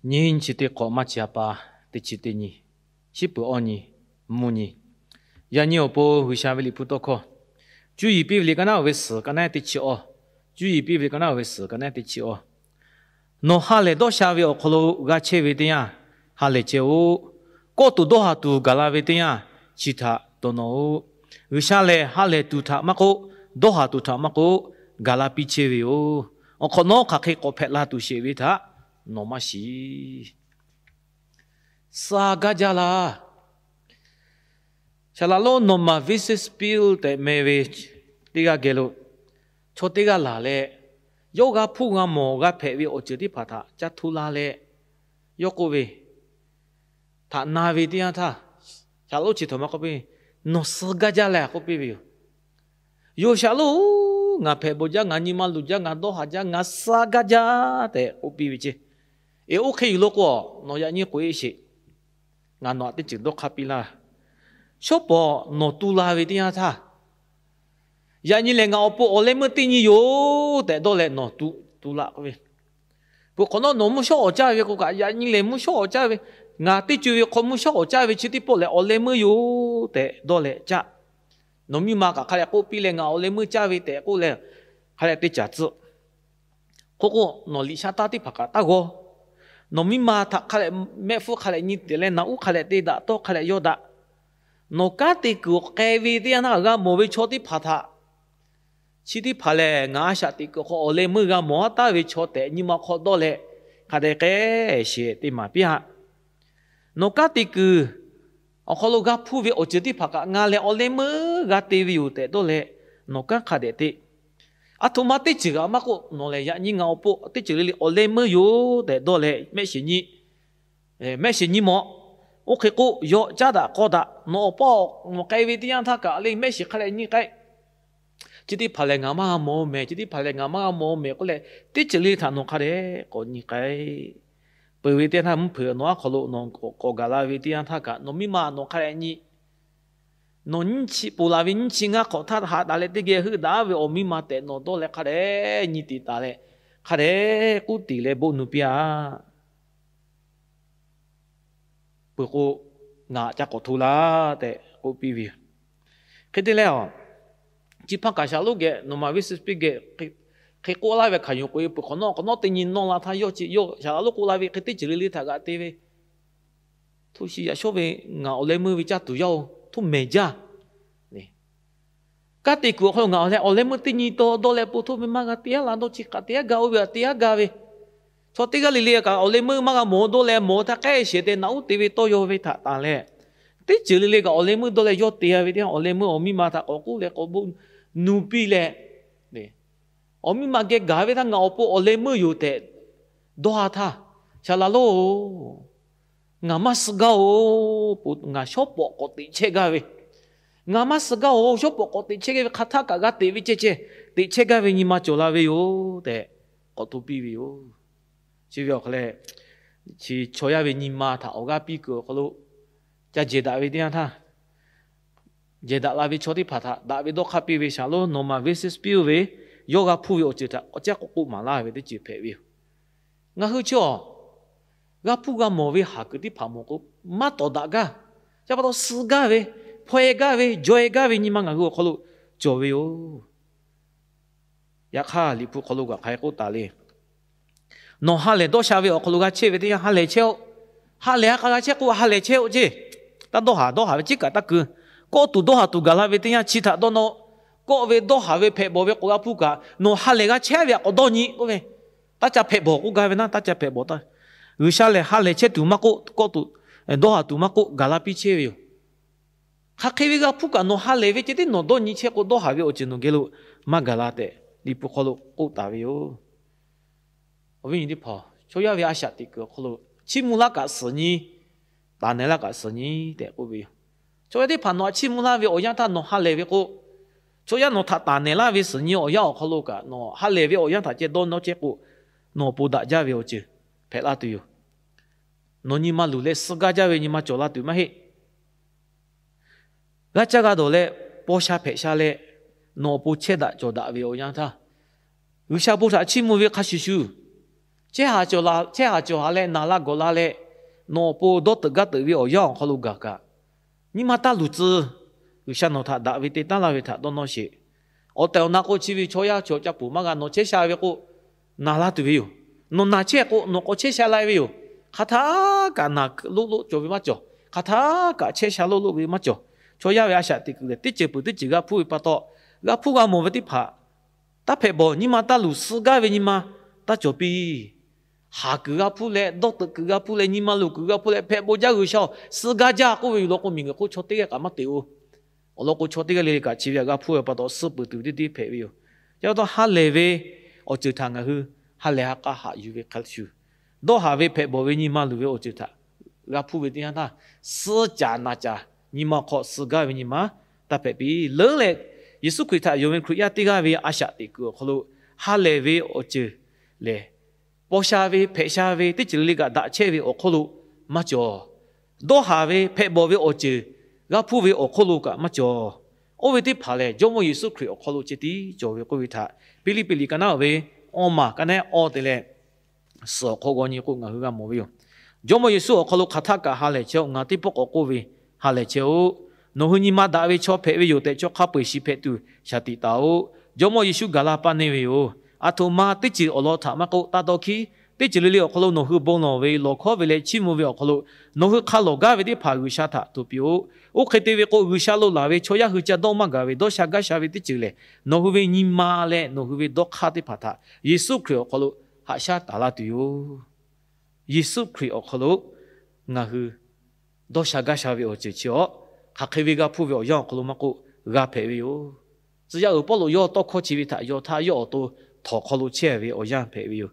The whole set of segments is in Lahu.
Nyiˇ chi teˇ hk'awꞈ maˇ chi a pa, teˇ chi teˇ nyi, shiˉ peuˬ awˇ nyi, mvuhˇ nyi. Yaꞈ nyi awˬ pon G'uiˬsha ve Liꞈ hpu tawˇ hkawˇ, cuˇ yiˍ piˇ ve liꞈ ka naˉ oˍ ve suhˍ ka naˉ teˇ chi awˇ, cuˇ yiˍ piˇ ve liꞈ ka naˉ oˍ ve suhˍ ka naˉ teˇ chi awˇ. Nawˬ ha lehˬ dawˇ sha ve awˬ hk'aw lo g'a chehˇ ve teˇ yanˇ, ha lehˬ chehˇ-oˆ. Kawˆ tuˬ dawˇ haˍ tuˬ gaˬ la ve teˇ yanˇ, chi htaꞈ dawˇ nawˇ-oˆ. G'uiˬsha lehˬ ha lehˬ tuˬ htaꞈ maˇ k'oˆ, dawˇ haˍ tuˬ htaꞈ maˇ k'oˆ, gaˬ la piˇ chehˇ ve yoˬ. Awˬ hk'awꞈ nawˉ hk'aˬ hk'e k'awꞈ hpehꞈ la tuˬ sheˍ ve htaꞈ nawˬ maˇ shiˍ. Suh gaˇ jaˇ laˇ. Saˍ laˍ lonˉ Norman Vincent Peale tehꞈ meh ve teˇ g'aˇ geh lo, chaw teˇ g'aˇ laˬ leh, yawˇ g'a hpuˇ g'a mawˬ g'a hpehꞈ ve awˬ ceuˬ teˇ hpaˍ htaꞈ caˇ hto la leh, yawˇ k'oˆ ve, htaꞈ na ve teˇ yanˇ htaˇ, Saˍ laˍ lonˉ chi htaꞈ maˇ k'oˆ piˇ, nawˬ suh gaˇ jaˇ leh k'oˆ piˇ ve yoˬ. Yoˬ Saˍ laˍ lonˉ-oˬ, ngaˬ hpehꞈ bawˬ jaˇ, ngaˬ nyi ma luˬ jaˇ, ngaˬ dawˇ haˍ jaˇ, ngaˬ suh gaˇ jaˇ tehꞈ k'oˆ piˇ ve ceˇ. Eˬ, oˇ hk'e yuˬ lo k'o, nawˬ yaꞈ nyi k'oꞈ-e sheˍ. Ngaˬ nawˬ htaꞈ teˇ ceuˬ dawˇ hk'aˇ piˇ laˇ. Shawˉ pawˍ nawˬ tu la ve teˇ yanˇ htaˇ, yaꞈ nyi lehˬ ngaˬ awˬ pon awˬ leh meuˇ teˇ nyi yoˬ tehꞈ dawˇ leh nawˬ tu, tu laꞈ k'oˆ ve. Peuˬ hk'awꞈ nawˉ nawˬ mvuhˇ shawˉ awˍ caˇ ve k'o kaꞈ, yaꞈ nyi lehˬ mvuhˇ shawˉ awˍ caˇ ve, ngaˬ teˇ co ve hk'aw mvuhˇ shawˉ awˍ caˇ ve chi teˇ pawˆ lehˬ awˬ leh meuˇ yoˬ tehꞈ dawˇ leh caˇ. Nawˬ miˇ ma kaꞈ hk'a dehꞈ k'oˆ piˇ leh, ngaˬ awˬ leh meuˇ caˇ ve tehꞈ k'oˆ leh, hk'a dehꞈ te caˍ tcuhˆ. Hk'oˆ k'o, nawˬ liꞈ sha taˇ teˇ hpaˍ kaꞈ taˇ g'aw. Nawˬ miˇ ma htaꞈ hk'a dehꞈ mehˆ hpfuhˇ hk'a dehꞈ nyi te leh, naꞈ uˉ hk'a dehꞈ te daꞈ, tawˇ hk'a dehꞈ yaw daꞈ. Nawˬ kanˉ te kuiˬ awˬ k'ai ve teˇ yanˇ htaˇ g'a mawˬ ve chaw teˇ hpaˍ htaꞈ, chi teˇ hpaˍ lehˬ ngaˬ a shaꞈ teꞈ kuiˬ hk'aw awˬ leh meuˇ g'a mawˬ-aˉ taˍ ve chaw tehꞈ nyi ma hk'aw dawˇ leh, hk'a dehꞈ k'ai sheˍ te maˍ piˇ-aˆ. Nawˬ kanˉ te kuiˬ awˬ hk'aw lo g'a hpuˇ ve awˬ ceuˬ teˇ hpaˍ kaꞈ ngaˬ lehˬ awˬ leh meuˇ g'a te ve yoˬ tehꞈ dawˇ leh, nawˬ kanˉ hk'a dehꞈ te. Aˬ htoꞈ ma teˇ ceuˬ kaꞈ maˇ k'oˆ, nawˬ lehˬ yaꞈ nyi ngaˬ awˬ pon teˇ ceuˬ le le awˬ leh meuˇ yoˬ tehꞈ dawˇ leh mehˆ shiˍ nyi, mehˆ shiˍ nyi mawˬ. Oˇ hk'e k'o, yawˇ caˉ daꞈ k'aw daꞈ, nawˬ awˬ paˇ awˬ k'ai ve teˇ yanˇ htaˇ kaꞈ le mehˆ shiˍ hk'a dehꞈ nyi k'ai. Chi teˇ hpaˍ lehˬ ngaˬ maˇ g'a mawˬ mehˍ, chi teˇ hpaˍ lehˬ ngaˬ maˇ g'a mawˬ mehˍ k'oˆ leh, teˇ ceuˬ le le htaꞈ nawˬ hk'a dehꞈ k'awꞈ nyi k'ai. Peuˬ ve teˇ yanˇ htaˇ mvuhˇ hpeuꞈ nawˬ aˉ hk'aw lo nawˬ k'awꞈ gaˬ la ve teˇ yanˇ htaˇ kaꞈ, nawˬ miˇ ma nawˬ hk'a dehꞈ nyi. Nawˬ nyiˇ chi ponˬ laˬ ve nyiˇ chi ngaˇ hk'awꞈ htaˇ haꞈ daꞈ leh teˇ geh heuˆ daꞈ ve awˬ miˇ ma tehꞈ nawˬ dawˇ leh hk'a dehꞈ nyi tiˍ taˍ leh, hk'a dehꞈ k'uˉ tiˍ leh boˆ nu piˇ-aˆ. Peuˬ k'o, ngaˬ ca k'awꞈ hto laˇ tehꞈ k'oˆ piˇ ve yoˬ. Hk'e te leh, chi hpaˇ kaꞈ Saˍ laˍ lonˉ geh Norman Vincent Peale geh hk'e k'oˆ laˇ ve hkanˍ yuˬ k'oꞈ-e peuˬ hk'awꞈ nawˉ, hk'awꞈ nawˉ teˇ nyi nawˇ la htaˇ yawˇ chi yawˇ Saˍ laˍ lonˉ k'oˆ la ve hk'e teˇ ceuˬ le le htaꞈ g'aꞈ te ve, hto shi yaꞈ shawˉ ve ngaˬ awˬ leh meuˇ ve caˇ tuˬ yaˇ-oˬ, hto mehˍ jaˇ. Kanˉ te kuiˬ awˬ hk'aw lo ngaˬ awˬ leh awˬ leh meuˇ teˇ nyi taw dawˇ leh po hto ve maˇ g'a te-aˉ la dawˇ, chi hk'aˬ te-aˉ gaˇ oˇ ve aꞈ te-aˉ gaˇ ve, chaw teˇ g'aˇ le le kaꞈ awˬ leh meuˇ maˇ g'a mawˬ dawˇ leh mawˬ htaˇ k'ehˆ sheˍ tehꞈ naꞈ uˉ te ve tawˇ yaw ve htaꞈ tanˬ leh, teˇ ceuˬ le le kaꞈ awˬ leh meuˇ dawˇ leh yawˇ te-a ve teˇ yanˇ, awˬ leh meuˇ awˬ miˇ ma htaꞈ k'awꞈ k'oˆ leh k'awꞈ boˆ nu piˇ leh, awˬ miˇ ma geh gaˬ ve htaˇ ngaˬ awˬ pon awˬ leh meuˇ yoˬ tehꞈ dawˇ-a htaˇ, Saˍ laˍ lonˉ-oˬ, ngaˬ maˇ suh gaˇ-oˬ, ngaˬ shawˉ pawˍ k'awꞈ teꞈ chehˇ gaˇ ve, ngaˬ maˇ suh gaˇ-oˬ, shawˉ pawˍ k'awꞈ teꞈ chehˇ gaˇ ve hk'aˬ htaˇ kaꞈ g'a teꞈ ve ceh ceh teꞈ chehˇ gaˇ ve nyi ma cawˬ la ve yoˬ tehꞈ k'awꞈ hto piˇ ve yoˬ. Chi ve awˬ hk'aw leh, chi chaw yaˇ ve nyi ma htaꞈ awˬ g'aˇ piˇ kuiˬ awˬ hk'aw lo ca jehˬ daꞈ ve teˇ yanˇ htaˇ, jehˬ daꞈ la ve chaw teˇ hpaˍ htaꞈ daꞈ ve dawˇ hk'aˇ piˇ ve Saˍ laˍ lonˉ Norman Vincent Peale ve yawˇ g'a hpuˇ ve awˬ ceuˬ htaꞈ k'awꞈ caˉ k'oˆ k'oˆ maˍ laˇ ve teˇ ceuˬ hpehꞈ ve yoˬ. Ngaˬ hui chi-a, g'a hpuˇ g'a mawˬ ve haˍ kuiˬ teˇ hpaˍ mawˬ k'o, maˇ tawˍ daꞈ gaˇ. Chi pa taw suh gaˇ ve, hpaw-e gaˇ ve, jaw-e gaˇ ve nyi ma ngaˬ hui awˬ hk'aw lo cawˬ ve yoˬ. Yaꞈ hk'aˇ Liꞈ hpu hk'aw lo kaꞈ hk'aˬ hk'e k'oˆ taˍ le. Nawˬ ha lehˬ dawˇ sha ve awˬ hk'aw lo g'a chehˇ ve teˇ yanˇ ha lehˬ chehˇ-oˆ. Ha lehˬ ha k'a g'a chehˇ k'o ha lehˬ chehˇ-oˆ ceˇ. Taˇ dawˇ haˍ dawˇ haˍ ve ciˉ kaꞈ taˇ keu. Kawˆ tuˬ dawˇ haˍ tuˬ gaˬ la ve teˇ yanˇ chi htaꞈ dawˇ nawˇ. Kawˆ ve dawˇ haˍ ve hpehꞈ bawˬ ve k'awꞈ g'a hpuˇ kaꞈ, nawˬ ha lehˬ g'a chehˇ ve htaꞈ k'awꞈ dawˇ nyi k'oˆ ve, taˇ ca hpehꞈ bawˬ k'oˆ gaˇ ve naˉ, taˇ ca hpehꞈ bawˬ taˇ. G'uiˬsha lehˬ ha lehˬ chehˇ tuˬ maˇ k'oˆ, kawˆ tuˬ dawˇ haˍ tuˬ maˇ k'oˆ, gaˬ la piˇ chehˇ ve yoˬ. Hk'aˬ hk'e ve g'a hpuˇ kaꞈ nawˬ ha lehˬ ve ceh tiˉ nawˬ dawˇ nyi chehˇ k'o, dawˇ haˍ ve awˬ ceuˬ nawˬ geh lo maˇ gaˬ la tehꞈ Liꞈ hpu hk'aw lo k'oˆ taˍ ve yoˬ. Awˬ viˉ nyi teˇ hpaˍ, chaw yaˇ ve a shaꞈ teꞈ kuiˬ awˬ hk'aw lo chiˇ mvuh laˇ kaꞈ suhˍ nyi, taˍ nehˬ laˇ kaꞈ suhˍ nyi tehꞈ k'oˆ ve yoˬ. Chaw yaˇ teˇ hpaˍ nawˬ htaꞈ chiˇ mvuh laˇ ve awˬ yanˇ htaˇ nawˬ ha lehˬ ve k'o, chaw yaˇ nawˬ htaꞈ taˍ nehˬ laˇ ve suhˍ nyi awˬ yanˇ awˬ hk'aw lo kaꞈ nawˬ ha lehˬ ve awˬ yanˇ htaꞈ ceh dawˇ nawˇ chehˇ k'o, nawˬ awˬ pon daꞈ jaˇ ve awˬ ceuˬ hpehꞈ laˇ tuˬ yoˬ. Nawˬ nyi ma luˬ leh suh gaˇ jaˇ ve nyi ma cawˬ la tuˬ maˇ heˆ. G'aˇ caˇ g'a dawˬ leh, paw sha hpehꞈ sha leh, nawˬ awˬ pon chehˇ daꞈ cawˬ daꞈ ve awˬ yanˇ htaˇ, G'uiˬsha bon htaꞈ chiˇ mvuh ve hk'a shuˍ shuˍ, chehˇ haˍ cawˬ haˍ leh naˍ la gawˬ la leh, nawˬ awˬ pon dawˇ teuꞈ gaˇ teuꞈ ve awˬ yanˇ awˬ hk'aw lo gaˬ kaꞈ, nyi ma taˇ luˬ tcuh. G'uiˬsha nawˬ htaꞈ daꞈ ve te taˉ laˇ ve htaꞈ dawˇ nawˇ sheˍ. Awˬ tehˬ awˬ na k'o chi ve chaw yaˇ chaw ca ponˬ maˇ g'a. Nawˬ chehˇ sha ve k'o, naˍ la tuˬ ve yoˬ. Nawˬ naˍ chehˇ k'o, nawˬ k'awꞈ chehˇ sha la ve yoˬ. Hk'aˬ htaˇ kaꞈ naˬ loˆ loˆ cawˬ ve maˇ cawˬ. Hk'aˬ htaˇ kaꞈ chehˇ sha loˆ loˆ ve maˇ cawˬ. Chaw yaˇ ve a shaꞈ teꞈ kuiˬ lehˬ, teˇ ceuˬ peuˬ teˇ ceuˬ g'a hpuˇ ve pa taw, g'a hpuˇ g'a mawˬ ve teˇ hpaˍ taˇ hpehꞈ bawˬ. Nyi ma taˇ luˬ, suh gaˇ ve nyi ma taˇ cawˬ piˇ. Haˍ kuiˬ g'a hpuˇ leh, dawˇ teuꞈ kuiˬ g'a hpuˇ leh, nyi ma luˬ kuiˬ g'a hpuˇ leh, hpehꞈ bawˬ jaˇ G'uiˬsha-oˬ, suh gaˇ jaˇ k'oˆ ve yoˬ law k'o, miˬguiˬ hk'oˆ chaw teˇ g'aˇ kaꞈ maˇ te-o. Awˬ lawn k'o, chaw teˇ g'aˇ le le kaꞈ chi ve htaꞈ g'a hpuˇ ve pa taw, suh peuˬ tuˬ ve teˇ teˇ hpehꞈ ve yoˬ. Chi pa taw, ha lehˬ ve awˬ ceuˬ htaꞈ ngaˬ hui ha lehˬ ha k'a haꞈ yuˬ ve hk'a shuˍ, dawˇ haˍ ve hpehꞈ bawˬ ve nyi ma luˬ ve awˬ ceuˬ htaꞈ g'a hpuˇ ve teˇ yanˇ htaˇ, suh caˍ naˍ caˍ nyi ma hk'aw suh gaˇ ve nyi ma taˇ hpehꞈ piˇ. Leuˉ leh, Yeˍsuˆ Hkriꞈ htaꞈ yonˍ ve Hkriꞈ yaˇ teˇ g'aˇ ve a shaꞈ teꞈ kuiˬ awˬ hk'aw lo ha lehˬ ve awˬ ceuˬ lehˬ, paw sha ve hpehꞈ sha ve teˇ ceuˬ le le kaꞈ daꞈ chehˇ ve awˬ hk'oˆ lo maˇ cawˬ. Dawˇ haˍ ve hpehꞈ bawˬ ve awˬ ceuˬ g'a hpuˇ ve awˬ hk'oˆ lo kaꞈ maˇ cawˬ. Oˇ ve teˇ hpaˍ lehˬ, Jawˇmawˇ Yeˍsuˆ Hkriꞈ awˬ hk'aw lo ceh tiˉ cawˬ ve k'oˆ ve htaꞈ, Piˇliˇpiˆ liꞈ ka naˉ ve awˇ maˬ ka naˉ awˇ te leh suhˍ awˬ hk'aw g'aw nyi k'o, ngaˬ hui g'a mawˬ ve yoˬ. Jawˇmawˇ Yeˍsuˆ awˬ hk'aw lo hk'aˬ htaˆ kaꞈ ha lehˬ chehˇ-oˆ. Ngaˬ teˇ pawˆ k'awꞈ k'oˆ ve, ha lehˬ chehˇ-oˆ. Nawˬ hui nyi ma daꞈ ve chaw hpehꞈ ve yoˬ tehꞈ, chaw hk'a peu-eˬ shiˍ hpehꞈ tuˬ shaˍ tiꞈ taˍ-oˆ. Jawˇmawˇ Yeˍsuˆ gaˬ la paˇ neˇ ve yoˬ. Aˬ htoꞈ ma teˇ ceuˬ awˬ lawn htaꞈ maˇ k'oˆ, taˇ dawˇ hkiˉ. Teˇ ceuˬ le le awˬ hk'aw lo nawˬ hui bon lawˬ ve, lawˬ hkawˉ ve leh chiˇ mvuh ve awˬ hk'aw lo, nawˬ hui hk'a lawˬ gaˇ ve teˇ hpaˍ G'uiˬsha htaꞈ to piˇ-oˆ. Oˇ hk'e te ve k'o, G'uiˬsha lo laˬ ve chaw yaˇ hui ca dawˇ maˇ gaˬ ve dawˇ sha gaˇ sha ve teˇ ceuˬ lehˬ, nawˬ hui ve nyi ma leh nawˬ hui ve dawˇ hk'aˇ teˇ hpaˍ htaꞈ Yeˍsuˆ Hkriꞈ awˬ hk'aw lo haꞈ shaˉ taˍ laˇ tuˬ yoˬ. Yeˍsuˆ Hkriꞈ awˬ hk'aw lo ngaˬ hui dawˇ sha gaˇ sha ve awˬ ceuˬ chi-awˬ, hk'aˬ hk'e ve g'a hpuˇ ve awˬ yanˇ awˬ hk'aw lo maˇ k'oˆ, g'a hpehꞈ ve yoˬ. Tcuh yaˇ uiˍ Pawˇluꞈ yawˇ tawˇ hkawˇ chi ve htaꞈ yaw htaˇ, yawˇ awˬ to htawnˍ hk'aw lo chehˇ ve awˬ yanˇ hpehꞈ ve yoˬ.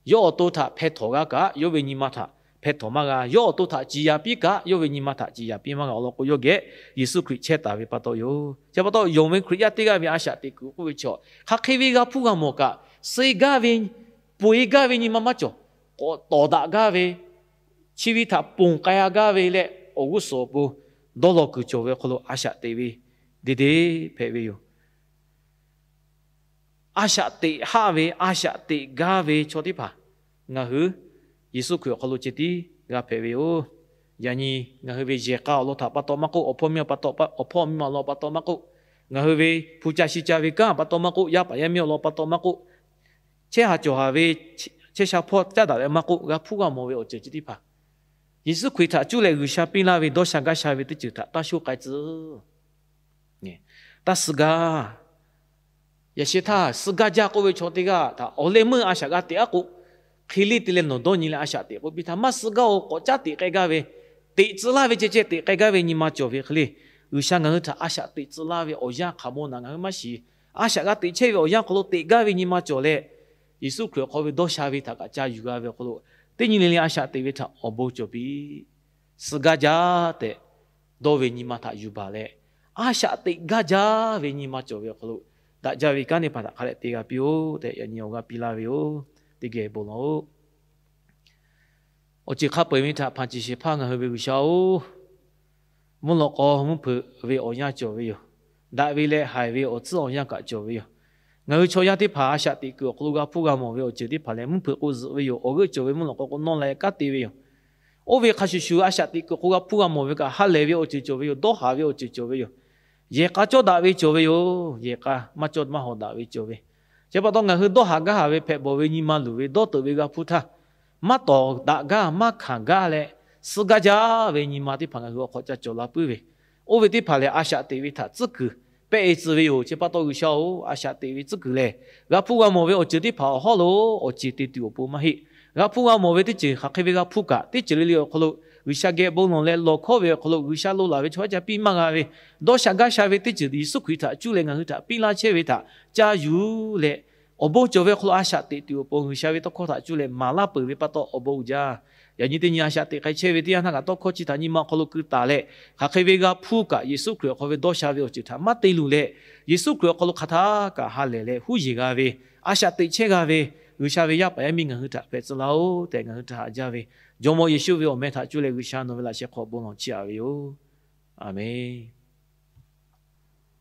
Yawˇ awˬ to htaꞈ hpeh htawnˍ g'a kaꞈ, yawˇ ve nyi ma htaꞈ hpeh htawnˍ maˇ g'a. Yawˇ awˬ to htaꞈ ciˍ yanˍ piˇ kaꞈ, yawˇ ve nyi ma htaꞈ ciˍ yanˍ piˇ maˇ g'a. Awˬ lawn k'o, yawˇ geh Yeˍsuˆ Hkriꞈ chehˇ taˍ ve pa taw yoˬ. Chi pa taw, yonˍ ve Hkriꞈ yaˇ teˇ g'aˇ ve a shaꞈ teꞈ kuiˬ k'oˆ ve chaw, hk'aˬ hk'e ve g'a hpuˇ g'a mawˬ kaꞈ, suh-e gaˇ ve, ponˬ-e gaˇ ve nyi ma maˇ cawˬ. K'awꞈ tawˍ daꞈ gaˇ ve, chi ve htaꞈ ponˬ k'ai-a gaˇ ve leh, awˬ g'uˇ suhˍ awˬ pon dawˇ law kuiˬ cawˬ ve awˬ hk'aw lo a shaꞈ teꞈ ve de de hpehꞈ ve yoˬ. A shaꞈ teꞈ haˆ ve, a shaꞈ teꞈ gaˇ ve chaw teˇ hpaˍ ngaˬ hui Yeˍsuˆ Hkriꞈ awˬ hk'aw lo ceh tiˉ g'a hpehꞈ ve yoˬ. Yaꞈ nyi ngaˬ hui ve yehˬ k'a awˬ lawn htaꞈ pa taw maˇ k'oˆ, awˬ hpawˇ miˇ ma pa taw, awˬ hpawˇ miˇ ma awˬ lawn pa taw maˇ k'oˆ, ngaˬ hui ve hpu ca shi ca ve kanˉ pa taw maˇ k'oˆ, yaˇ paˍ yaˇ miˇ awˬ lawn pa taw maˇ k'oˆ, chehˇ haˍ cawˬ haˍ ve chehˇ sha hpawˇ caˉ daꞈ leh maˇ k'oˆ, g'a hpuˇ g'a mawˬ ve awˬ ceuˬ chi teˇ hpaˍ Yeˍsuˆ Hkriꞈ htaꞈ cuˇ leh G'uiˬsha piˇ laˇ ve dawˇ sha gaˇ sha ve teˇ ceuˬ htaꞈ taˇ shoˉ k'ai tcuh. Taˇ suh gaˇ. Yaꞈ sheh htaˇ, suh gaˇ jaˇ k'oˆ ve chaw teˇ g'aˇ htaꞈ awˬ leh meuˇ a shaꞈ g'a teꞈ-aˉ k'o, hk'e le te leh nawˬ dawˇ nyi leh a shaꞈ teꞈ k'oˆ piˇ htaˇ, maˇ suh gaˇ-oˬ, k'awꞈ caˉ teꞈ k'ai gaˇ ve, teꞈ tcuh laˇ ve ceh ceh teꞈ k'ai gaˇ ve nyi ma cawˬ ve hk'e le, G'uiˬsha ngaˬ hui htaꞈ a shaꞈ teꞈ tcuh laˇ ve awˬ yanˇ hk'aˬ bon naꞈ ngaˬ hui maˇ shiˍ. A shaꞈ g'a teꞈ chehˇ ve awˬ yanˇ hk'aw lo teꞈ gaˇ ve nyi ma cawˬ leh, Yeˍsuˆ Hkriꞈ awˬ hk'aw ve dawˇ sha ve htaꞈ kaꞈ ca yuˬ g'a ve awˬ hk'aw lo, teˇ nyi le le a shaꞈ teꞈ ve htaꞈ awˬ bon cawˬ piˇ. Suh gaˇ jaˇ tehꞈ dawˇ ve nyi ma htaꞈ yuˬ baˬ leh, a shaꞈ teꞈ gaˇ jaˇ ve nyi ma cawˬ ve awˬ hk'aw lo, daꞈ jaˇ ve kanˉ teˇ hpaˍ htaꞈ hk'a dehꞈ te g'a piˇ-oˆ tehꞈ, yaꞈ nyi awˬ g'aˇ piˇ laˇ ve yoˬ. Teˇ geh bon lawˬ-oˆ. Awˬ ceuˬ hk'a peu-eˬ ve htaꞈ hpanˍ ciˍ shehˍ hpaˇ ngaˬ hui ve G'uiˬsha-oˬ, mvuhˇ lawꞈ k'aw mvuhˇ hpeuꞈ ve awˬ yanˇ cawˬ ve yoˬ. Daꞈ ve leh haiˬ ve awˬ tcuhˉ awˬ yanˇ kaꞈ cawˬ ve yoˬ. Ngaˬ hui chaw yaˇ teˇ hpaˍ a shaꞈ teꞈ kuiˬ awˬ hk'aw lo g'a hpuˇ g'a mawˬ ve awˬ ceuˬ teˇ hpaˍ lehˬ, mvuhˇ hpeuꞈ k'o zuhꞈ ve yoˬ. Awˬ g'euˆ cawˬ ve mvuhˇ lawꞈ k'aw k'o nawˇ la-e kanˉ te ve yoˬ. Oˇ ve hk'a shuˍ shuˍ, a shaꞈ teꞈ kuiˬ hk'aw g'a hpuˇ g'a mawˬ ve kaꞈ, ha lehˬ ve awˬ ceuˬ cawˬ ve yoˬ. Dawˇ haˍ ve awˬ ceuˬ cawˬ ve yoˬ. Yehˬ k'a cawˇ daꞈ ve cawˬ ve yoˬ. Yehˬ k'a maˇ cawˇ maˇ haw daꞈ ve cawˬ ve. Chi pa taw, ngaˬ hui dawˇ haˍ gaˇ haˍ ve hpehꞈ bawˬ ve nyi ma luˬ ve dawˇ teuꞈ ve g'a hpuˇ htaˇ, maˇ tawˍ daꞈ gaˇ maˇ hkanˍ gaˇ leh, suh gaˇ jaˇ ve nyi ma teˇ hpaˍ ngaˬ hui awˬ hk'aw ca cawˬ la puiˉ ve, oˇ ve teˇ hpaˍ lehˬ, a shaꞈ teꞈ ve htaꞈ tcuhˉ kuiˬ pehˆ-e tcuh ve yoˬ. Chi pa taw, G'uiˬsha-oˬ, a shaꞈ teꞈ ve tcuhˉ kuiˬ lehˬ, g'a hpuˇ g'a mawˬ ve awˬ ceuˬ teˇ hpaˍ awˬ hawˉ lo awˬ ceˬ te tuˬ awˬ pon maˇ heˆ. G'a hpuˇ g'a mawˬ ve teˇ ceuˬ hk'aˬ hk'e ve g'a hpuˇ kaꞈ, teˇ ceuˬ le le awˬ hk'aw lo G'uiˬsha geh bon lawˬ leh lawˬ hkawˉ ve awˬ hk'aw lo G'uiˬsha lo laˬ ve chaw haˉ ca piˇ maˇ g'a ve, dawˇ sha gaˇ sha ve teˇ ceuˬ Yeˍsuˆ Hkriꞈ htaꞈ cuˇ leh ngaˬ hui htaꞈ piˇ laˇ chehˇ ve htaꞈ ca yuˬ leh, awˬ bon cawˬ ve awˬ hk'aw lo a shaꞈ teꞈ tuˬ awˬ pon G'uiˬsha ve tawˇ hkawˇ htaꞈ cuˇ leh maˍ laˇ peuˬ ve pa taw awˬ bon uiˍ jaˇ. Yaꞈ nyi teˇ nyi a shaꞈ teꞈ k'ai chehˇ ve teˇ yanˇ htaˇ kaꞈ tawˇ hkawˇ chi htaꞈ nyi ma awˬ hk'aw lo keu taˍ leh, hk'aˬ hk'e ve g'a hpuˇ kaꞈ Yeˍsuˆ Hkriꞈ awˬ hk'aw ve dawˇ sha ve awˬ ceuˬ htaꞈ maˇ te luˬ leh, Yeˍsuˆ Hkriꞈ awˬ hk'aw lo hk'aˬ htaˇ kaꞈ ha lehˬ leh huˉ yeˬ g'a ve, a shaꞈ teꞈ chehˇ g'a ve, G'uiˬsha ve yaˇ paˍ yaˇ miˇ ngaˬ hui htaꞈ hpehꞈ tcuh laˇ-oˆ tehꞈ, ngaˬ hui htaꞈ haꞈ jaˇ ve Jawˇmawˇ Yeˍsuˆ ve awˬ meh htaꞈ cuˇ leh G'uiˬsha nawˬ ve laꞈ sheh hk'aw bon lawˬ chiˇ aꞈ ve yoˬ. Aˬmenˍ.